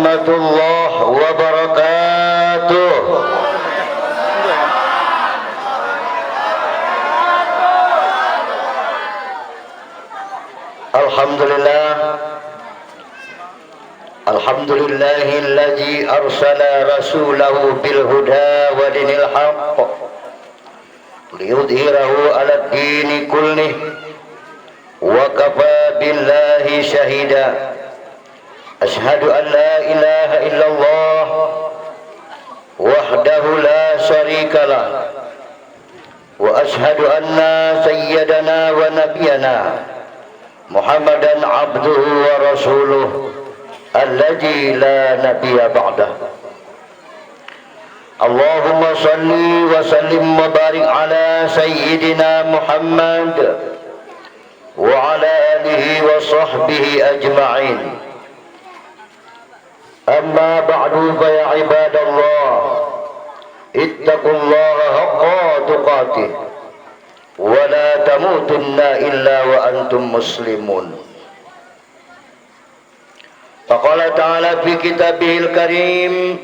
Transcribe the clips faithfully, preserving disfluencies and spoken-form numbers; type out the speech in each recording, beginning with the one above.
warahmatullahi wabarakatuh. Alhamdulillah. Alhamdulillahilladzi arsala rasulahu bil huda wa dinil haqq liyudhhirahu 'alad dini kullih, wa kafa billahi syahida. Asyhadu an la ilaha illallah wahdahu la syarika lah, wa asyhadu anna sayyidana wa nabiyana Muhammadan abduhu wa rasuluh alladzi la nabiyya ba'dah. Allahumma salli wa sallim wa barik ala sayyidina Muhammad wa ala alihi wa sahbihi ajma'in. Amma ba'du, fa ya ibadallah, ittaqullaha haqqa tuqatih, wa la tamutunna illa wa antum muslimun. Faqala ta'ala fi kitabihil karim,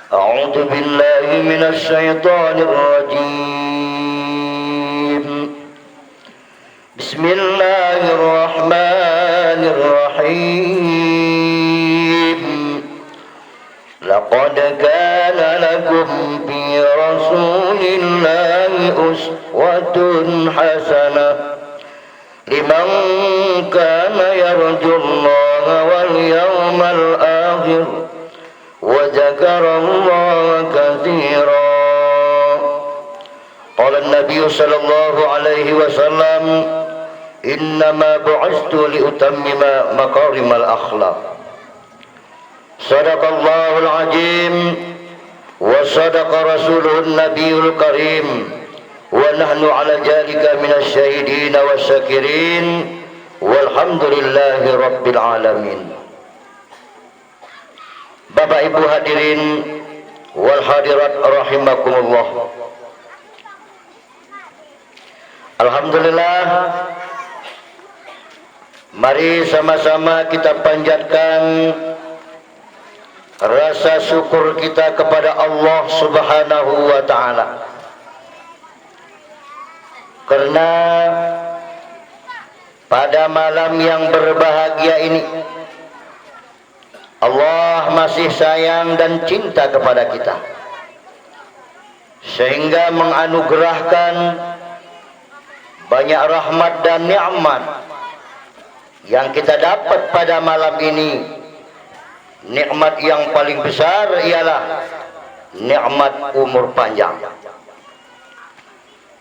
a'udzu billahi minasy syaithanir rajim. Bismillahirrahmanirrahim. Laqad kana lakum fi Rasulillahi uswatun hasanah liman kana yarjullaha wal yawmal akhir wa dzakarallaha katsira. Qala an-Nabiyyu sallallahu alaihi wasallam, "Innama bu'istu li utammima makarimal akhlaq." Sadaqallahul azim wa sadaqa rasuluhun nabiyul karim, wa nahnu ala dzalika minasy syahidin wasy syakirin, walhamdulillahi rabbil alamin. Bapak Ibu hadirin wal hadirat rahimakumullah. Alhamdulillah, mari sama-sama kita panjatkan rasa syukur kita kepada Allah Subhanahu wa Ta'ala. Karena pada malam yang berbahagia ini, Allah masih sayang dan cinta kepada kita, sehingga menganugerahkan banyak rahmat dan nikmat yang kita dapat pada malam ini. Nikmat yang paling besar ialah nikmat umur panjang.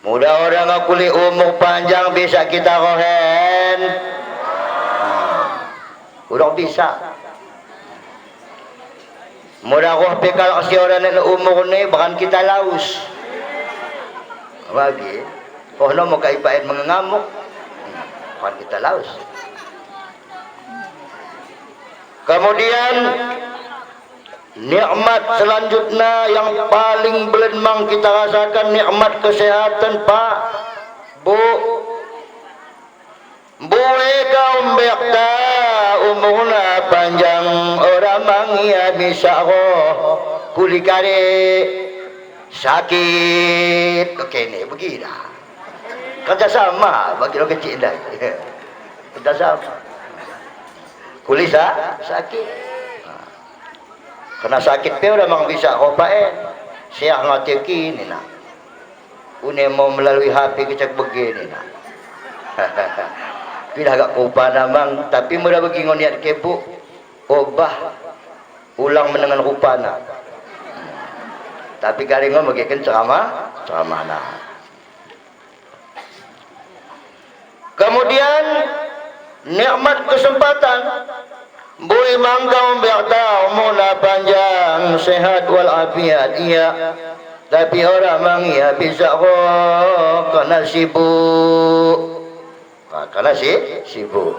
Mula orang ngo kuli umur panjang bisa kita roh en? Ulang bisa. Mula roh pe kalak si oda nen umurna, bahan kita laus. Bagi. Rohna mo kai paen mengamuk. Bahan kita laus. Kemudian, nikmat selanjutna yang paling belen mang kita rasakan, nikmat kesehatan, Pak, Bu. Mbue kaum bekta umurna panjang, oda mang ia bisa roh kuli kade sakit. Oke, ni begina. Kerja sama bagi orang kecil dah. Kerja sama. Kuli sa-, sakit. Kena sakit pe oda mang bisa roh paen. Seah ngo ate ki nina. Une mo melalui H P kecek bege nina. Pidah gak rupana mang, tapi mula begi ngo niat ke, Bu. Obah. Ulang menengen rupana. Tapi kari ngo megeken ceramah, ceramahna. Kemudian, nikmat kesempatan. Mbue mang kaum bekta umurna panjang, sehat wal afiat ia. Tapi oda mang ia bisa roh, kena sibuk. Nah, kena si-, sibuk.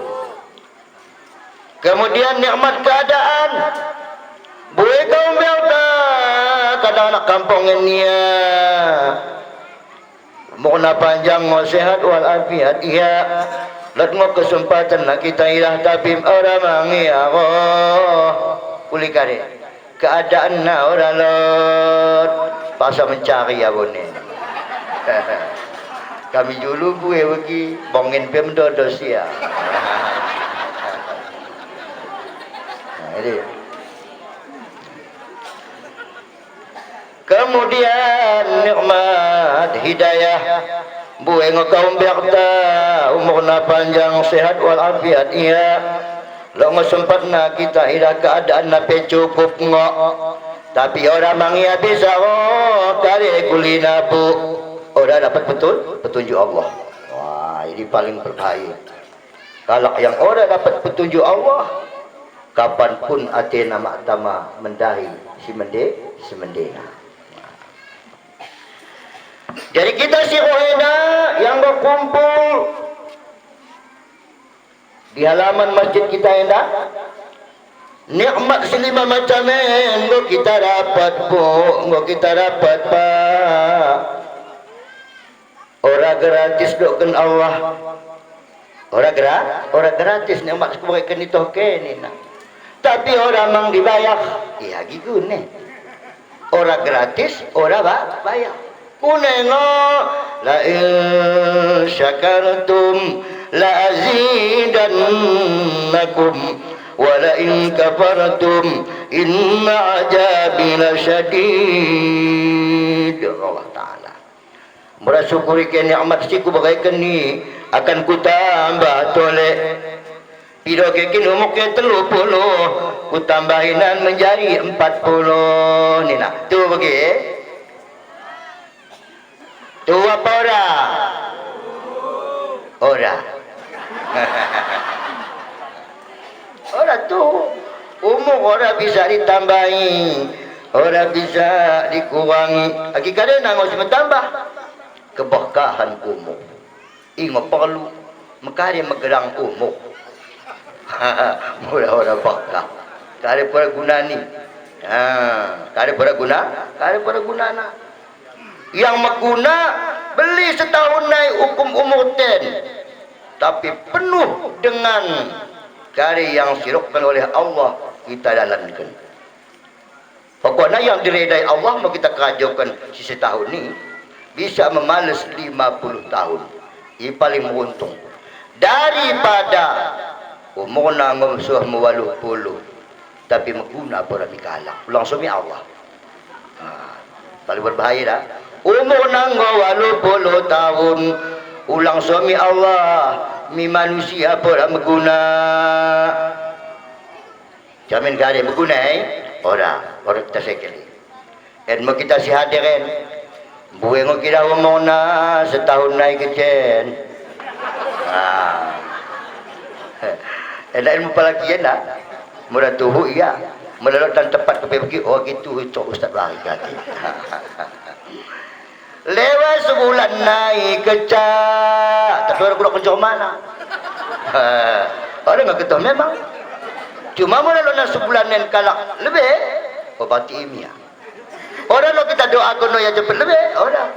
Kemudian nikmat keadaan. Mbue kaum bekta, kadang anak kampung en ia. Umurna panjang ngo sehat wal afiat ia. Lot ngo kesempatenna kita idah, tapi ora mangia roh. Uli kade, keadaanna ora lot. Paksa mencari abone. Kami julu mbue begi, bongin pe mendodos ia. Nah, ini. Kemudian nikmat hidayah, mbue ngo kaum biakta, umurna panjang, sehat wal afiat ia. Lot ngo sempatna kita idah, keadaanna pe cukup ngo. Tapi ora mangia bisa roh kade kuli napu. Ora dapat petun-, petunjuk Allah. Wah, ini paling berbahaya. Kalak yang ora dapat petunjuk Allah, kapan pun atena mak tama mendahi si mende-, si mendena. Jadi kita si roh enda yang enggo kumpul di halaman masjid kita enda, nikmat si lima macam en enggo kita dapat, Pu, enggo kita dapat, Pak. Ora gratis dokken Allah. Ora gra-, ora gratis nikmat si kubereken i toh ke nina. Tapi ora mang dibayah, ia gigune. Ora gratis, ora ba-, bayah. Kune ngo, la in syakartum la azidannakum wa la in kafartum inna adzabi lasyadid. Allah Ta'ala. Mula syukuri ke nikmat si kubereken i, akan kutambah tole. Pido ke kin umurke tellu puluh, kutambahi nan menjadi empat puluh nina. Tuhu bagi? Tuhu apa ora? Ora. Ora tuhu. Umur ora bisa ditambahi, ora bisa dikurangi. Agi kadena ngo si metambah. Keberkahan umur. I ngo perlu, mekade megerang umur. Mula ora berkah. Kade pe ora gunana i. Ha, kade pe ora guna, kade pe ora gunana. Yang meguna, beli setahun nai ukum umur ten. Tapi penuh dengan kade yang sirokken oleh Allah kita dalanken. Pokokna yang diredai Allah mo kita kerajoken si setahun i, bisa memales lima puluh tahun. I paling meruntung. Daripada umurna enggo suah mo waluh puluh, tapi meguna pe ora mi kalak. Ulang suah mi Allah. Nah, paling berbahaya dah. Umurna enggo waluh puluh tahun, ulang suah mi Allah, mi manusia pe ora meguna. Jamin kade meguna i? Ora, ora kita sekel i. En mo kita si hadir en. Mbue ngo kira umurna setahun nai kecen. Ah. Enda en mo palakian dah. Mula tuhu ia. Mula lot tan tempat kepe begi, oh gitu, cok ustaz bari kaki. Lewat sebulan nai kecak, tapi ora kudok kencor mana. Ora nggo ketoh memang. Cuma mula lona sebulan en kalak lebe, obati i mia. Ora lo kita doaken ia cepet lebe, ora.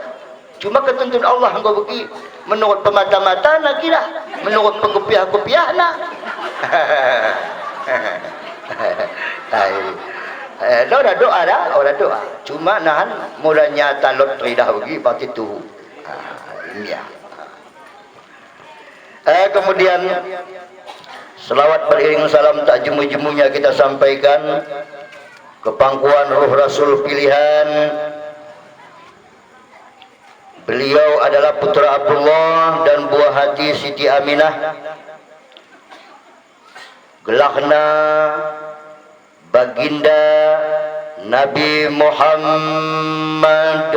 Cuma ketentuan Allah enggo begi menurut pemata-matana kira, menurut pekopiah-kopiahna. Ai. Eh, ora doa dah, ora doa. Cuma nahan mula nyata lot teridah begi, pasti tuhu. Ah, i mia. Eh, kemudian, selawat beriring salam tak jemu-jemunya kita sampaikan ke pangkuan ruh Rasul pilihan. Beliau adalah putra Abdullah dan buah hati Siti Aminah. Gelahna Baginda Nabi Muhammad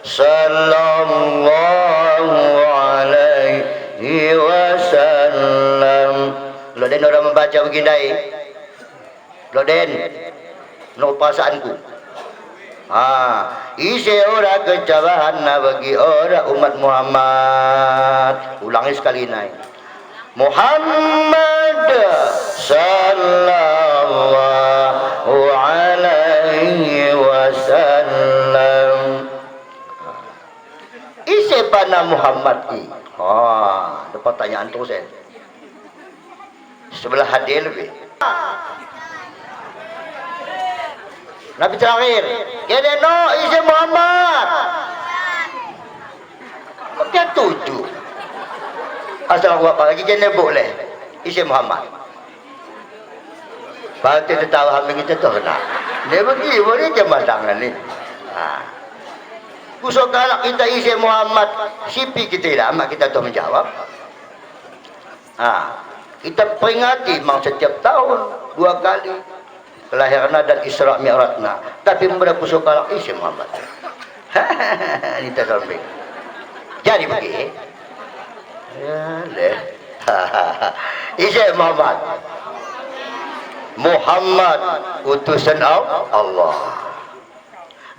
sallallahu alaihi wasallam. Lot den ora membaca Baginda i? Lot den? Menurut perasaanku. Ha, ise ora kecabahanna bagi ora umat Muhammad. Ulangi sekali nai. Muhammad sallallahu alaihi wasallam. Ise pana Muhammad i? Ha, ada pertanyaan terus, eh. Sebelah hadil be. Nabi terakhir. Kene no ise Muhammad. Maka tuju. Asal aku apa lagi kene boleh. Ise Muhammad. Pate tetawa hambing itu toh na. Ne begi, boleh ke matangan ni. Ah. Kuso kalak kita ise Muhammad. Sipi kita ila, mak kita toh menjawab. Ah, kita peringati mang setiap tahun dua kali kelahiranna dan Isra Mi'rajna. Tapi mula kuso kalak ise Muhammad. Nita sampe. Jadi begi. Ya, leh. Ise Muhammad. Muhammad utusen Al-, Allah.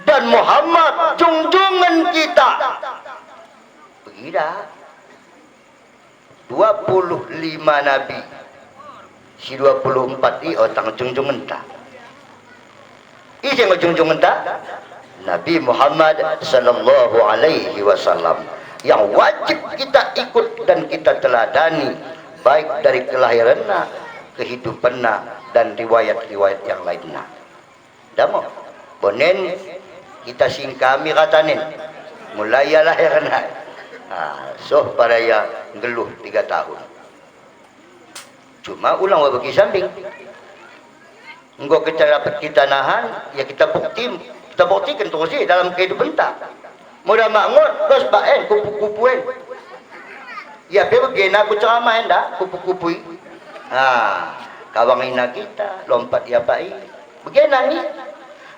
Dan Muhammad junjungen kita. Begi dah. Dua puluh lima nabi. Si dua puluh empat i otang jungjungenta. Ise ngo jungjungenta? Nabi Muhammad sallallahu alaihi wasallam, yang wajib kita ikut dan kita teladani, baik dari kelahiranna, kehidupanna, dan riwayat-riwayat yang lainna. Damo, bonen kita singkami ratanen. Mulai ia lahirna. Ah, soh pada ia nggeluh tiga tahun. Cuma ulang wabegi sambing. Enggo kita dapet kita nahan, ya kita bukti, kita buktiken terus i dalam kehidupenta. Mula mak ngot, dos bak en, kupu-kupu en. Ia pe begena ku ceramah enda, kupu-kupu i. Ah, kawang ina kita, lompat ia bak i. Begena ni.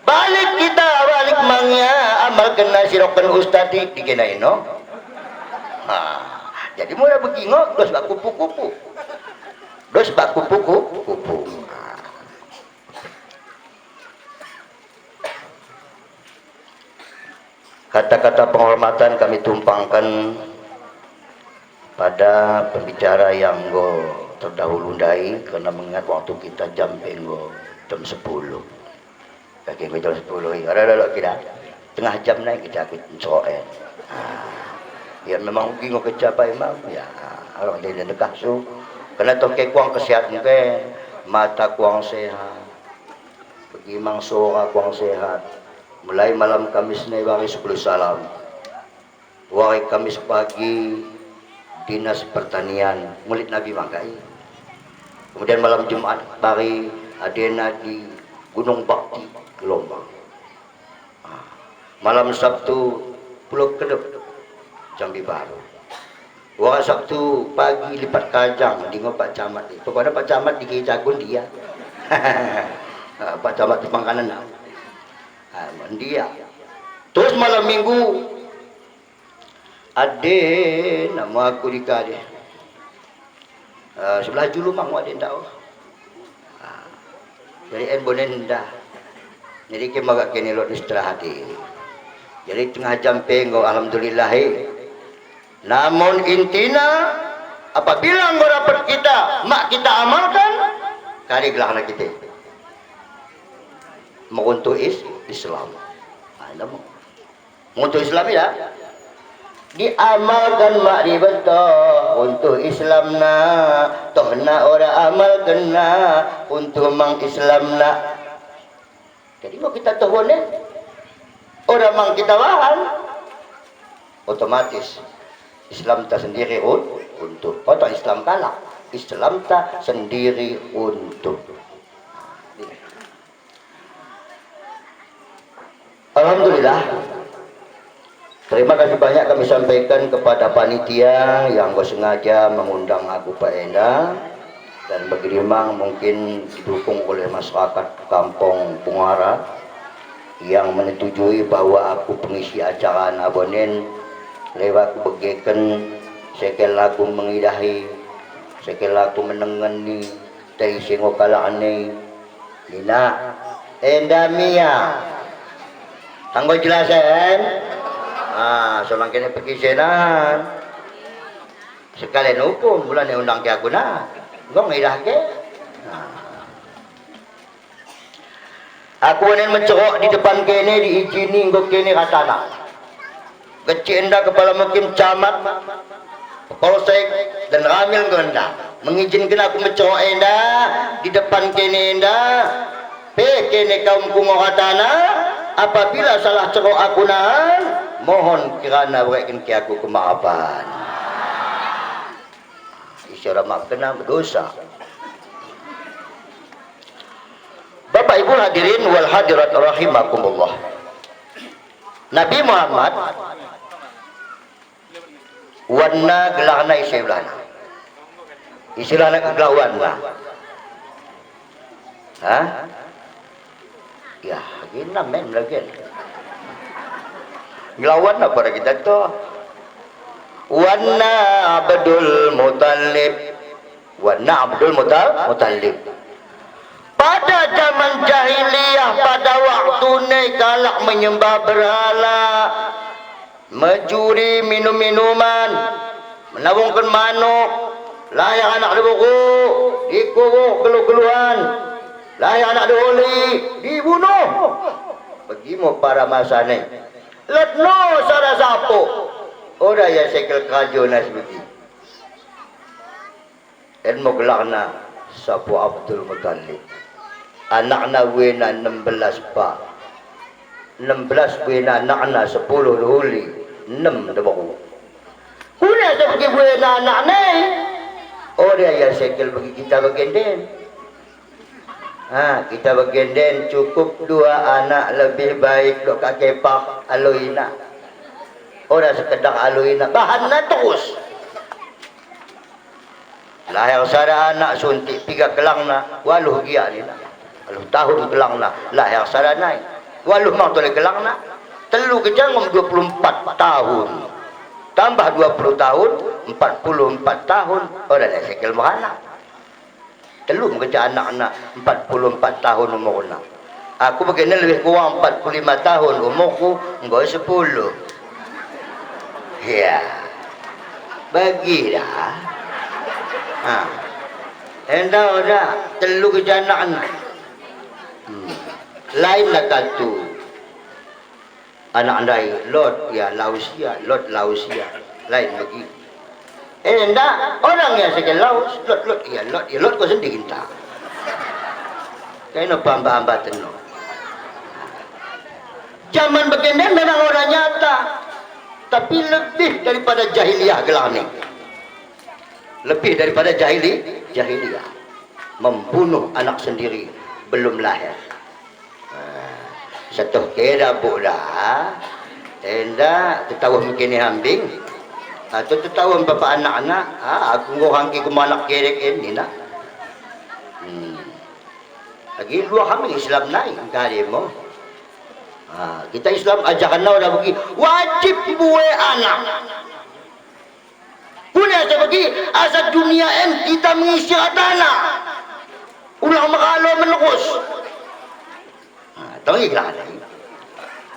Balik kita, balik mang ia, amalken na sirokken ustad i, digena ino. Ah, jadi mula begi ngo, dos bak kupu-kupu. Dos bak kupu-kupu. Ah. Kata-kata penghormatan kami tumpangkan pada pembicara yang enggo terdahulu ndai, karena mengingat waktu kita jam pe enggo jam sepuluh. Kaki enggo jam sepuluh, ada lolo kita. Tengah jam nai kita aku ncoen. Ah. Ya memang ugi enggo kecapai mau, ya. Orang dia dekah su. Karena toh ke kuang kesehat mungkin, mata kuang sehat. Begi mang sora kuang sehat. Mulai malam Kamis nai wari sepuluh salam. Wari Kamis pagi Dinas Pertanian, Maulid Nabi mangka i. Kemudian malam Jumat wari adena di Gunung Bakti Gelombang. Ah, malam Sabtu Pulau Kedep, Jambi Baru. Wari Sabtu pagi Lipat Kajang, ndai ngo Pak Camat i. Pokokna Pak Camat di Gereja Gondia. Ah, Pak Camat di Pangkanen. Ah, ndai ia. Terus malam Minggu adena mo aku di kade. Eh, sebelah julu mang ngo adena, oh. Ah. Jadi en bonen dah. Jadi ke maka kene lot istirahat i. Jadi tengah jam pe enggo alhamdulillah i. Namun intina, apabila enggo dapet kita, mak kita amalken, kade gelahna kita. Meruntuh is-, Islam. Ah, enda mo. Untuk Islam ia, diamalken mak ribet toh untuk Islamna, tohna oda amalkenna untuk mang Islamna. Jadi mau kita toh bonen, oda mang kita bahan, otomatis Islamta sendiri run-, runtuh. Oto Islam kalak, Islamta sendiri runtuh. Alhamdulillah. Terima kasih banyak kami sampaikan kepada panitia yang bersengaja mengundang aku pa enda, dan bagi memang mungkin didukung oleh masyarakat Kampong Bungara yang menyetujui bahwa aku pengisi acara na bonen, lewat kubegeken, sekel aku mengidahi, sekel aku menengeni, tah ise ngo kalak ni, Nina, enda mi ia. Enggo jelas en? Ah, so mang kene pekisenan. Sekalian ukum, mula ne undang ke aku na. Enggo ngidah ke? Ah. Aku nen mencerok di depan kene diijini enggo kene ratana. Gecik enda kepala mukim, camat, polsek, dan ramil enggo enda. Mengizinken aku mencero enda di depan kene enda, pe kene kaumku ngo katana, apabila salah cero aku nahan, mohon kirana bereken ki aku kemaafan. Ise oda maafken, berdosa. Bapak Ibu hadirin wal hadirat rahimakumullah. Nabi Muhammad, wanna gelarna ise ulahna? Ise ulahna gelar wanna? Hah? Yah, gina men lagi. Gelar wanna pada kita toh. Wanna Abdul Muttalib. Wanna Abdul Mutal-, Muttalib. Pada zaman jahiliyah, pada waktu ne kalak menyembah berhala, mejuri minum-minuman, menawungken manuk, laher anak deberu, dikubuh geluh-geluhan, laher anak dihuli, dibunuh. Begi mo pada masa ne. Lot no sada sapo. Oda ia sekel kerajo nas begi. En mo gelarna sapo Abdul Muttalib. Anakna buena enem belas pa. Enem belas buena anakna, sepuluh dihuli, enem deberu. Kune asa begi buena anakna i? Oda ia sekel begi kita bagenden. Ah, kita bagenden cukup dua anak lebih baik dok kakepah aloina. Oda sekedar aloina, bahanna terus. Laher sada anak suntik, piga kelangna, waluh gia nina. Waluh tahun kelangna, laher sada nai. Waluh mang tole kelangna, tellu kejangum dua puluh empat tahun. Tambah dua puluh tahun, empat puluh empat tahun, oda nai sekel merana. Tellu mekecah anakna, empat puluh empat tahun umurna. Aku bagenden lebih kurang empat puluh lima tahun umurku, enggo sepuluh. Ya. Bagi dah. Ha. Enda oda, tellu kejah anakna. Hmm. Lain lah katu. Anak ndai, lot ia, laus ia, lot, laus ia. Lain begi. Enda, oda nge sekel laus, lot, lot ia, lot ia, lot ko sendiri nta. Kaino pamba-ambaten no. Zaman bagenden memang oda nyata, tapi lebih daripada jahiliyah gelarna. Lebih daripada jahili-, jahiliyah. Membunuh anak sendiri belum lahir. Ah, setoh keda buk dah. Enda tetauh mekene hambing. Atau tetauh bapa anakna, ah, aku enggo hangki kumanak kerek en, nina. Hmm. Lagi luah kami Islam nai, engkade mo. Ah, kita Islam ajaranna oda begi, wajib mbue anak. Kune asa begi, asa dunia en kita mengisi ratana. Ulang meralo menerus. Nah, tong i gelarna i.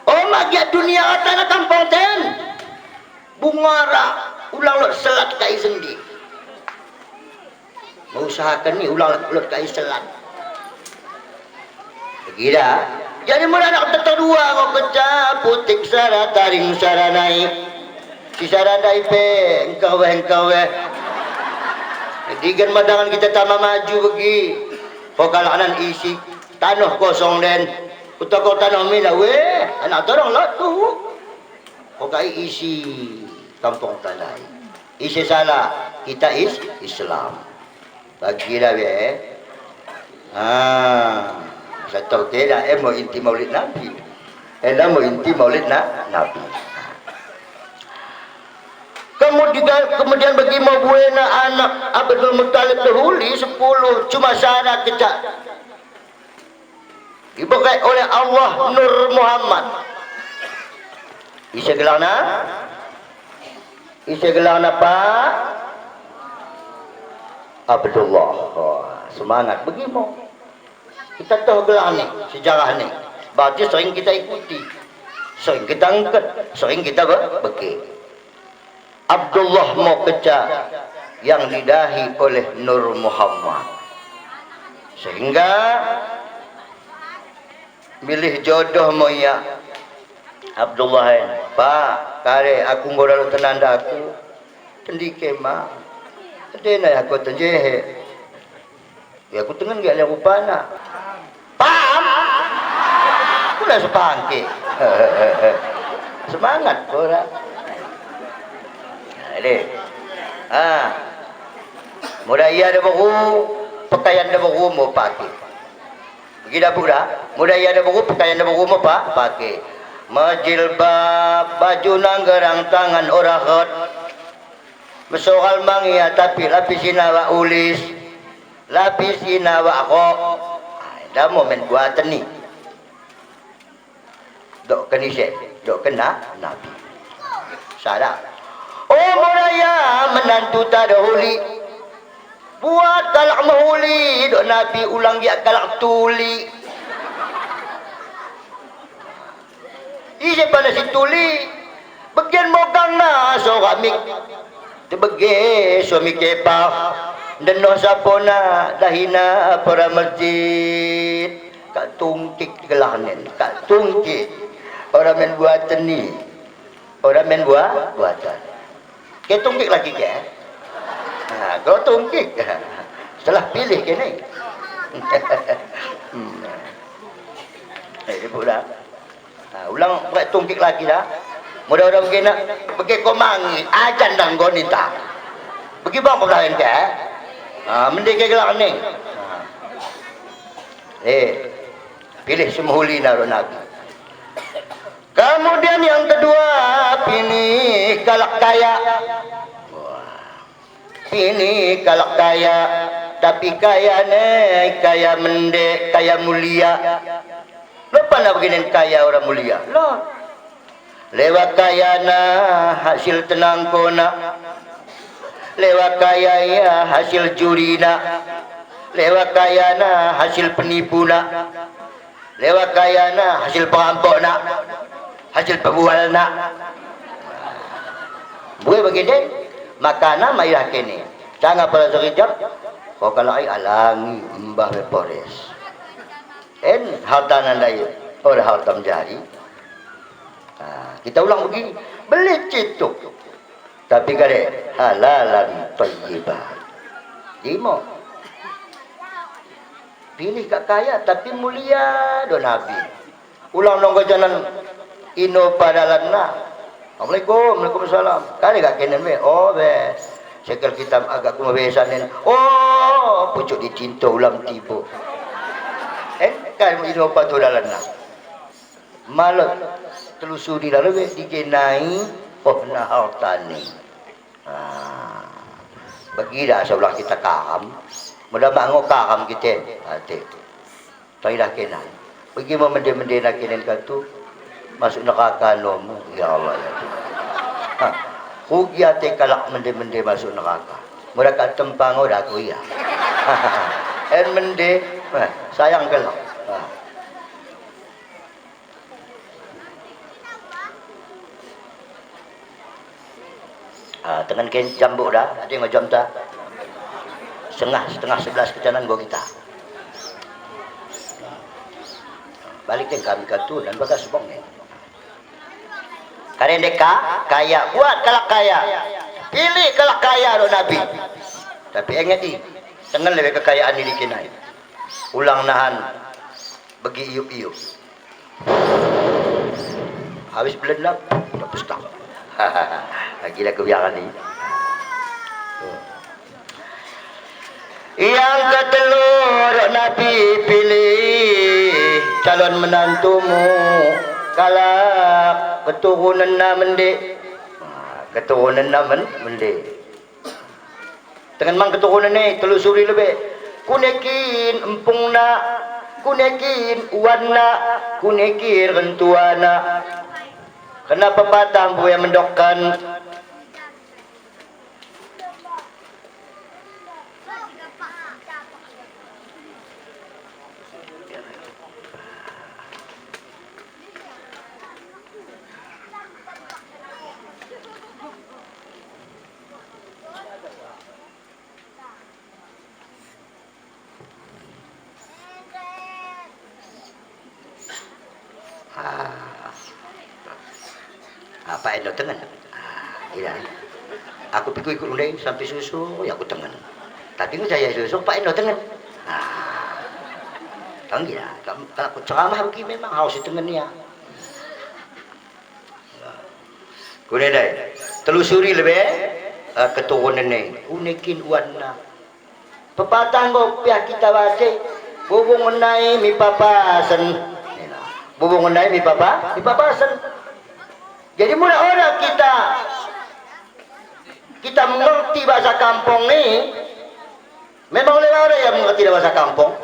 Oda gia dunia ratana kampongta en. Bungara, ulang lot selat kai sendi. Meusahaken i ulang lot kai selat. Begida. Jadi meranak tetodua ngo kecah, putik sada, taring sada nai. Si sada ndai pe engkeweh-engkeweh. Digan madangan kita tama maju begi. Ko kalak nan isi tanoh kosong den. Kutokor tanoh mina, weh, anak torong lot tuhu. Ko kai isi kampongta ndai. Ise salah, kita is-, Islam. Bagida be. Ah, satoh keda, eh, mo inti Maulid Nabi. Enda mo inti Maulid Na-, Nabi. Kemudian, kemudian bagi mo buena anak Abdul Muttalib dahulu, sepuluh, cuma sada kecak. Iberre oleh Allah Nur Muhammad. Ise gelarna? Ise gelarna, Pak? Abdullah. Oh, semangat. Begi mo. Kita toh gelarna, sejarahna. Berarti sering kita ikuti. Sering kita engket, sering kita be-, bege. Abdullah mo kecak yang didahi oleh Nur Muhammad. Sehingga milih jodoh mo ia Abdullah en. Pak, kade aku enggo dalu tenandaku. Tendike ma. Dena ya ko tenjehe. Ya, kutengen gak le rupana. Paham? Kula sepangke. Semangat ora. Nah, ini. Ah. Mula ia de beru, pekayan de beru mo pake. Begi dapur da. Mula ia de beru, pekayan de beru mo pa, pake. Mejilbab, baju nanggerang tangan ora ret. Mesoal mang ia tapi lapisina wak ulis, lapisina wak rok. Ah, enda mo men buaten i. Dokken ise, dokken na, Nabi. Sada. Oh, mula ia menantu ta dahuli. Buat kalak mehuli, dok Nabi, ulang gia kalak tuli. Ise pala si tuli? Beggen mo gangna sorak mi. Tebege suami kepah. Ndenoh sapona, dahina pora mesjid. Kak Tungkik gelarnen, Kak Tungkik. Ora men buaten i. Ora men bua, buaten. Ke tungkik lagi ke? Nah, kau tungkik. Setelah pilih kene. Hmm. Eh, ibu dah. Nah, ulang buat tungkik lagi dah. Mudah-mudahan begina, begi ko mangi, ajan dah nggon inta. Begi bang ko belain ke? Ah, mende ke gelarne. Ah. Eh, pilih semehuli na ro Nabi. Kemudian yang kedua, pilih kalak kaya. Wah. Pilih kalak kaya, tapi kayane kaya mende, kaya mulia. Loh, pala beginen kaya ora mulia. Loh. Lewat kayana hasil tenangkona. Lewat kaya ia hasil jurina. Lewat kayana hasil penipuna. Lewat kayana hasil perampokna, hasil pebualna. Mbue beginen, makana maidah kene. Sanga pala serijap, ko kalak i alangi mbah me pores. En hartana ndai, ora harta menjadi. Nah, kita ulang begini, beli cituk. Tapi kade halalan thayyibah. Imo. Pilih kak kaya, tapi mulia do Nabi. Ulang nonggo janan ino pa dalanna. Assalamualaikum, waalaikumsalam. Kade kak kenen be, oh be. Sekel kita agak kumabesanen. Oh, pucuk dicinto ulam tibo. En, kade ino pa tu dalanna. Malot telusuri lalu be digenai, oh, na hartani. Ah, bagi dah sebelah kita karam. Mudah mak ngo karam kita. Ate. Taidah kena. Bagi mo mende-mende na kenen katu. Masuk neraka nomu. Ya Allah, ya Tuhan. Ha. Rugi ate kalak mende-mende masuk neraka. Mudah kat tempang udah aku ia. En mende. Nah, sayang kalak. Nah. Ah, tengen ken jam buk dah, ade ngo jamta. Setengah, setengah sebelas kitanan ngo kita. Balik ken kami katu, nan bagas bong nen. Kade ndeka, kaya, buat kalak kaya. Pilih kalak kaya do Nabi. Tapi enget i, tengen lebe kekayaan i dikenai. Ulang nahan begi iup-iup. Habis belendam, dapus tah. Gila kebiangan ni. Yang ketellu, Nabi, pilih calon menantumu kalak keturunenna mende. Nah, keturunenna men-, mende. Tengen mang keturunen e, telusuri lebe. Kune kin empungna, kune kin uanna, kune kin rentuana. Kena pepatah mbue mendokken. Ah. Apa endo tengen? Ah, iya. Aku pe kuikut undai sampe susur, ya kutengen. Tapi ngo saya susur, pak endo tengen. Ah. Kan gila, kalau kuceramah begi memang harus ditengen ia. Kune ndai, telusuri lebe, eh, keturunen nai. Kune kin uanna. Pepatah ngo piah kita bace, bubung nai mi papasen. Bubung nai mi papa, mi papasen. Jadi mula oda kita, kita mengerti bahasa kampung ni, memang lebe oda ia mengerti bahasa kampung.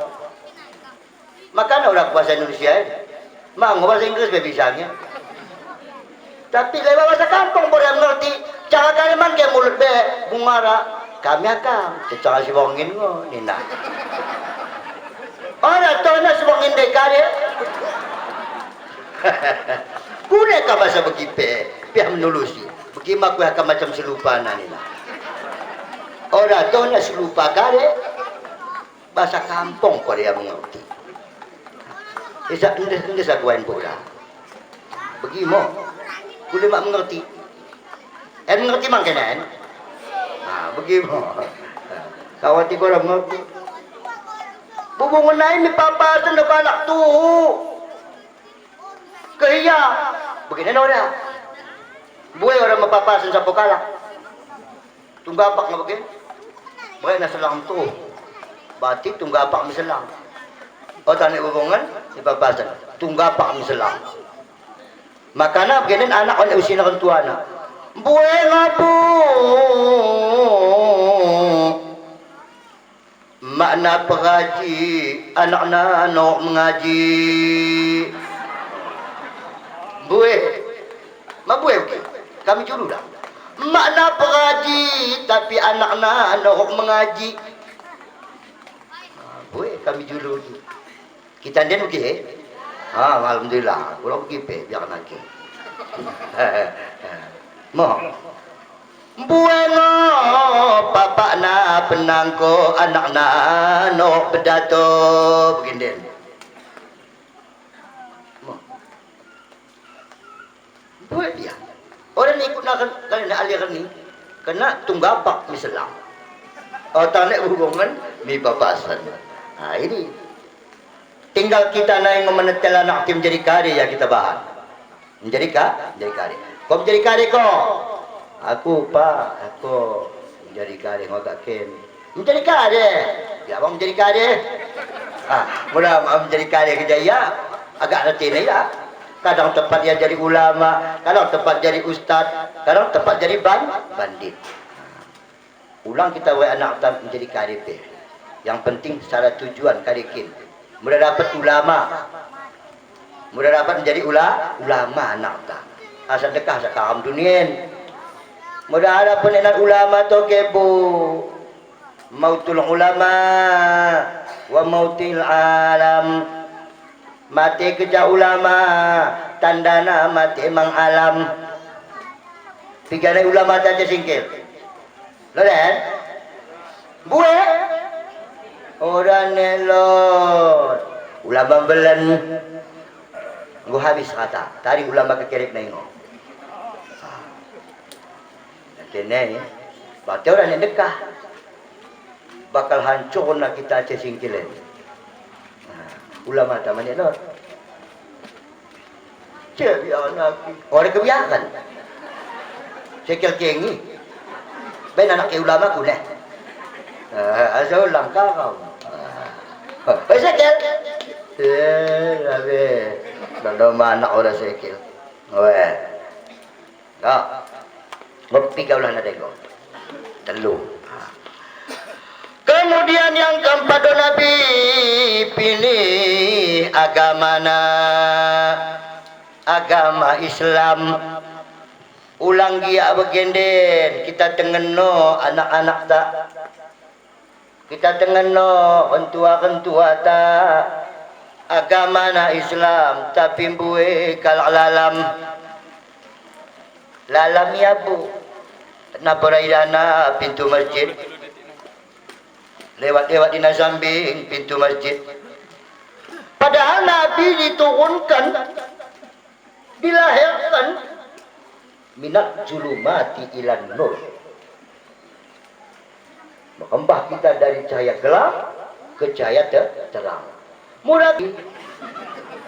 Makana oda aku bahasa Indonesia, eh. Mang, bahasa Inggris pe bisa nge. Tapi lebe bahasa kampung bo oda mengerti. Cara kami man ke mulut be, bungara. Kami akang, secara si Wongin ngo, nina. Oda toh na si Wongin deka de. Kune ka bahasa begi pe, piah menulusi. Begi ma kuah ka macam selupana nina. Oda toh na selupa ka de. Bahasa kampung ko dia mengerti. Isa, endesa, endesa kuain pura. Begi mo. Kule mak mengerti. En mengerti mang kene en? Ah, begi mo. Kawati ko oda mengerti. Bubung nai mi papasen do kalak tuhu. Kehia. Beginen oda. Mbue oda mi papasen sapo kalak. Tunggapak ngo bage. Baik na selang tuh. Bati tunggapak mi selang. Oda ne bubungen, mi papasen. Tunggapak mi selang. Makana beginen anak oda ne usina orang tuana. Mbue ngo, Bu. Makna pengaji, anakna nok mengaji. Mbue. Ma mbue ugi. Kami julu dah. Makna pengaji, tapi anakna nok mengaji. Ah, mbue kami julu ugi. Kita nden ugi, eh? Ah, alhamdulillah. Kula ugi pe, biar naki. Mo. Mbue ngo, bapakna penangko, anakna nok bedato, beginden. Mo. Mbue dia. Orang ikut nakan kalian aliran ni. Kena tunggapak mi selang. Oda ne bubungen mi papasen. Nah, ini. Tinggal kita nai ngo menetel anak tim jadi kade ya kita bahan. Menjadi ka-, menjadi kade. Ko menjadi kade ko? Aku, Pak, aku menjadi kade ngo agak ken. Menjadi kade? Ya, bang menjadi kade. Ah, mula menjadi kade kerja ia, agak reti ne ia. Kadang tempat ia jadi ulama, kadang tempat jadi ustad, kadang tempat jadi ban-, bandit. Ulang kita wae anakta menjadi kade pe. Yang penting sada tujuan kade kin. Mula dapet ulama. Mula dapet menjadi ula-, ulama anakta. Asa dekah sekarang dunia en. Mula ada penenan ulama toke, Bu. Mautul ulama wa mautil alam. Mate kerja ulama, tandana mate mang alam. Piga nai ulamata Ace Singkil? Lot en? Mbue? Oda ne lot. Ulama mbelen. Enggo habis rata. Tari ulama kekerek nai ngo. Ate nai, bate oda ne dekah. Bakal hancurna kita Ace Singkil en. Nah, ulamata mane lot. Cebiaken aki. Oda kebiaken. Sekel kengi. Bain anak ke ulama kune. Eh, asa ulang kau. Eh, sekel. Eh, labe. Dodo manak oda sekel. Weh. Enggo. Enggo piga ulahna deng enggo? Tellu. Kemudian yang keempat do Nabi pilih agamana, agama Islam. Ulang gia begenden, kita tengen no anak-anakta. Kita tengen no rentua-rentuata, agamana Islam, tapi mbue kalak lalam. Lalam ia, Bu. Napa oda idahna pintu masjid? Lewat-lewat ina sambing pintu masjid. Padahal Nabi diturunken, dilahirken, minaz zulumati ilan nur. Embah kita dari cahaya gelap ke cahaya te-, terang. Mula,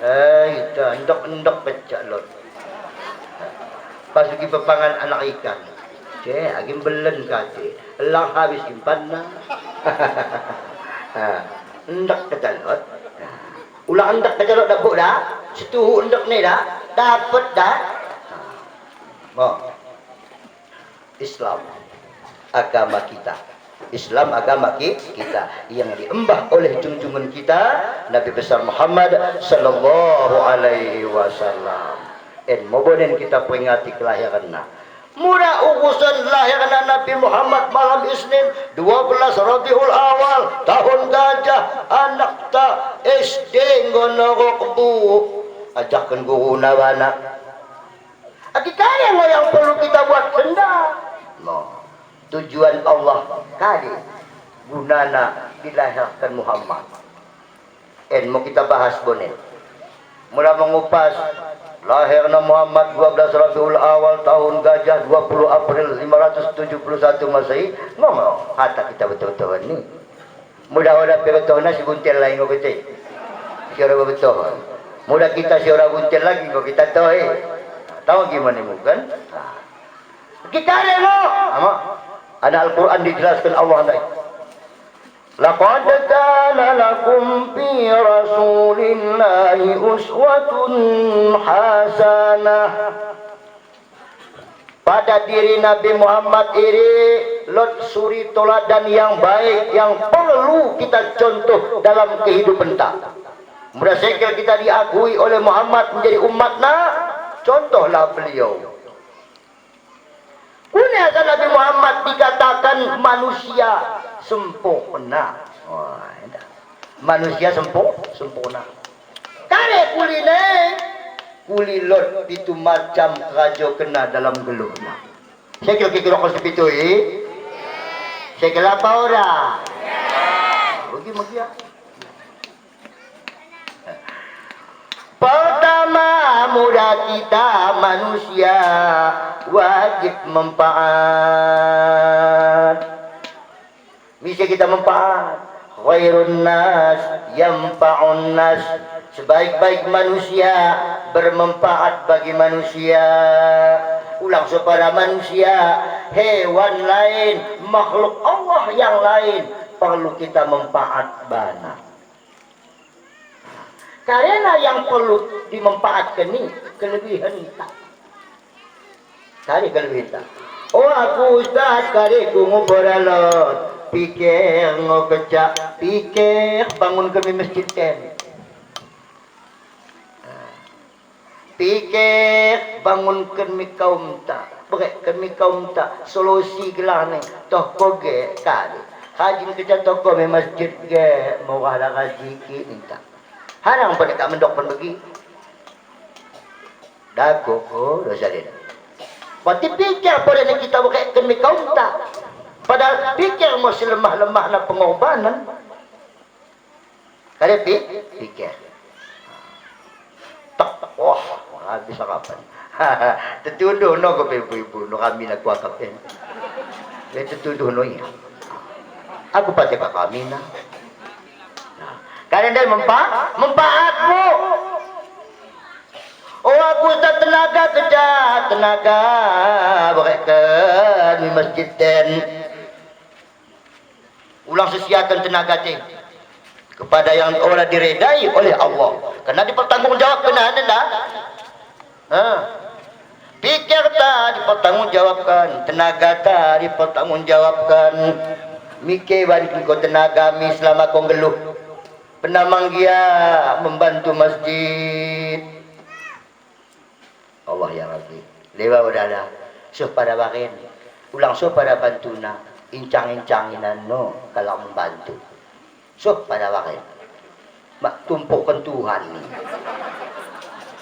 eh, ita endek-endek pecak lot. Pas lagi pepangan anak ikan. Ceh, agi mbelen kate. Elang habis simpanna. Ha, endek pecak lot. Ha. Ulang endek pecak lot dapet dah. Setuhu endek ne dah. Dapet dah. Ha. Mo. Islam agama kita. Islam agama ki-, kita yang diembah oleh junjungan kita Nabi besar Muhammad sallallahu alaihi wasallam. En mo bonen kita peringati kelahiranna. Mula urusan lahirna Nabi Muhammad malam Isnin, dua belas Rabiul Awal, tahun gajah, anakta S D enggo norok bu. Ajarken guruna bana. Agi kade ngo yang perlu kita buat senda? No. Tujuan Allah kade gunana dilahirken Muhammad. En mo kita bahas bonen. Mula mengupas lahirna Muhammad dua belas Rabiul Awal tahun gajah dua puluh April lima ratus tujuh puluh satu Masehi, ngo ngo hata kita betul-betul ni. Mudah-mudah pe bettohna si Buntel lagi enggo kete. Si oda bebettoh. Mudah kita si oda Buntel lagi enggo kita toh, eh. Tau gimana bukan? Nah. Kita deh, no. Ama. Ana Al-Quran dijelasken Allah ndai. Laqad kana lakum fi Rasulillahi uswatun hasanah. Pada diri Nabi Muhammad iri lot suri toladan yang baik, yang perlu kita contoh dalam kehidupenta. Mula sekel kita diakui oleh Muhammad menjadi umatna, contohlah beliau. Kune asa Nabi Muhammad dikatakan manusia sempurna. Wah, enda. Manusia sempu-, sempurna. Kade kuline, kuli lot pitu macam kerajokenna dalam geluhna. Sekel kiki rokos pitu i? Sekel apa oda? Bagi megia. Pertama, mula kita manusia wajib mempaat. Misi kita mempaat. Khairun nas yanfa'un nas. Sebaik-baik manusia bermanfaat bagi manusia. Ulang soh pada manusia, hewan lain, makhluk Allah yang lain perlu kita mempaat bana. Karena yang perlu dimempaatken i kelebihenta. Kade kelebihenta. Oh, aku Ustaz, kade ku ngo oda lot. Piker ngo kecak, piker bangunken mi mesjid en. Piker bangunken mi kaumta, bereken mi kaumta, solusi gelarna, toh ko ge kade. Rajin kecak toh ko mi mesjid ge, murah dah rajiki ninta. Harang pada kak mendokken bagi. Dako ko dosa dena. Berarti piker pada ne kita bereken mi kaumta. Padahal piker mo selemah-lemahna pengorbanan. Kade pi-, piker. Tek, wah, habis harapen. Tetunduh no ko pe ibu-ibu, no kami na kuakap en. Eh, tetunduh no ia. Aku pate ka kami na. Nah, kade ndai mempa-, mempaat, Bu. Oh, aku Ustaz, tenaga kecak, tenaga bereken mi mesjid en. Ulang sesiaken tenagata kepada yang oda diredai oleh Allah. Karena dipertanggungjawabken enda. Ha. Pikerta dipertanggungjawabken, tenagata dipertanggungjawabken. Mike banting ko tenagami selama ko nggeluh. Pernah manggia membantu masjid. Allah ya Rabbi. Lewa oda dah. Soh pada baren. Ulang soh pada bantuna. Incang-incangi nano kalak membantu. Soh pada baren. Mak tumpuken Tuhan ni.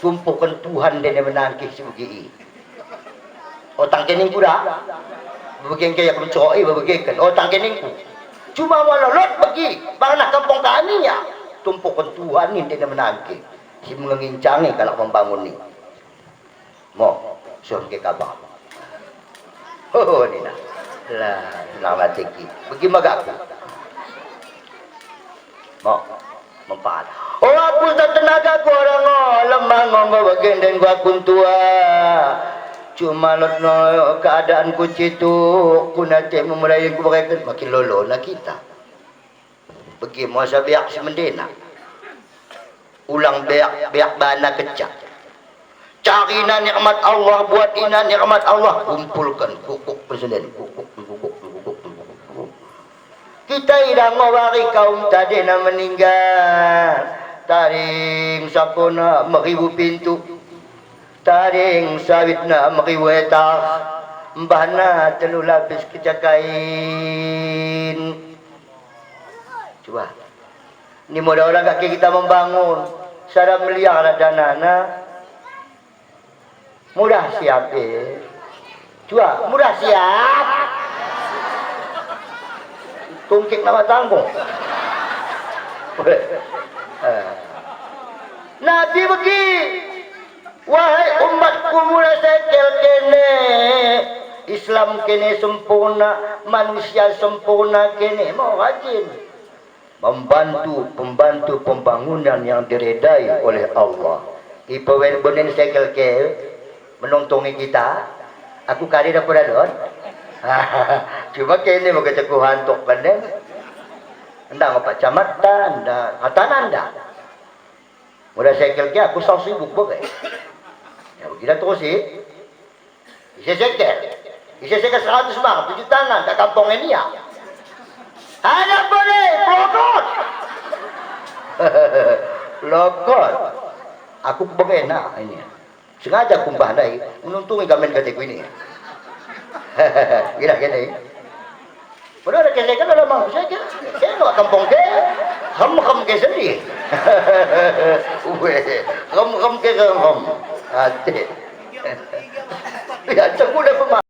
Tumpuken Tuhan ndene menangkih si begi i. Otang keningku dah. Bebegi engke ia kemencoi, bebegi engke. Otang keningku. Cuma wala lot begi. Barnah kampung kami ia. Tumpuken Tuhan ni ndene menangkih. Si mengincangi kalak membangun ni. Mo, soh engke kabar. Ho, nina. Lah, senang ate ki. Begi magakku. Mo, mempat. Oh, aku tak tenaga ku orang ngo, lemah ngo ngo begenden ku aku tua. Cuma lot no keadaanku cituk, ku nate memulai ku bereken, makin lolo na kita. Begi mo asa beak si mendena. Ulang beak, beak bana kecak. Carina nikmat Allah, buatina nikmat Allah, kumpulken, kukuk pesenden, kukuk, kukuk, kukuk, kukuk, kukuk. Kita idah ngo wari kaum tadena meninggal. Taring sapona meribu pintu. Taring sawitna meribu hektar. Mbahna tellu lapis keca kain. Cuba. Ni modal orang kaki kita membangun. Sada miliar danana. Mudah siap, eh. Cuba, mudah siap. Tungkik nama tanggung. Eh. Nabi begi. Wahai umatku, mula sekel kene, Islam kene sempurna, manusia sempurna kene, mo rajin membantu pembantu pembangunan yang diredai oleh Allah. Ipewen bonen sekel ke menuntungi kita, aku kade dapur alon. Cuma kene mega ceku hantuk kene. Enda ngo Pak Camat ta, enda, hatana enda. Mula sekel ke aku saus sibuk bege. Ya, begina terus i. Ise sekel. Ise sekel seratus mark, tujuh tangan, tak kampong en ia. Anak boleh, pelokot. Pelokot. Aku bege na ini. Sengaja kumbah ndai, menuntungi kamen kateku ini. Gila kene. Padahal kene kan dalam aku saja. Kene kampong ke, hem-hem ke sendiri. Weh, hem-hem ke hem-hem. Ate. Ya, ceku dah pema-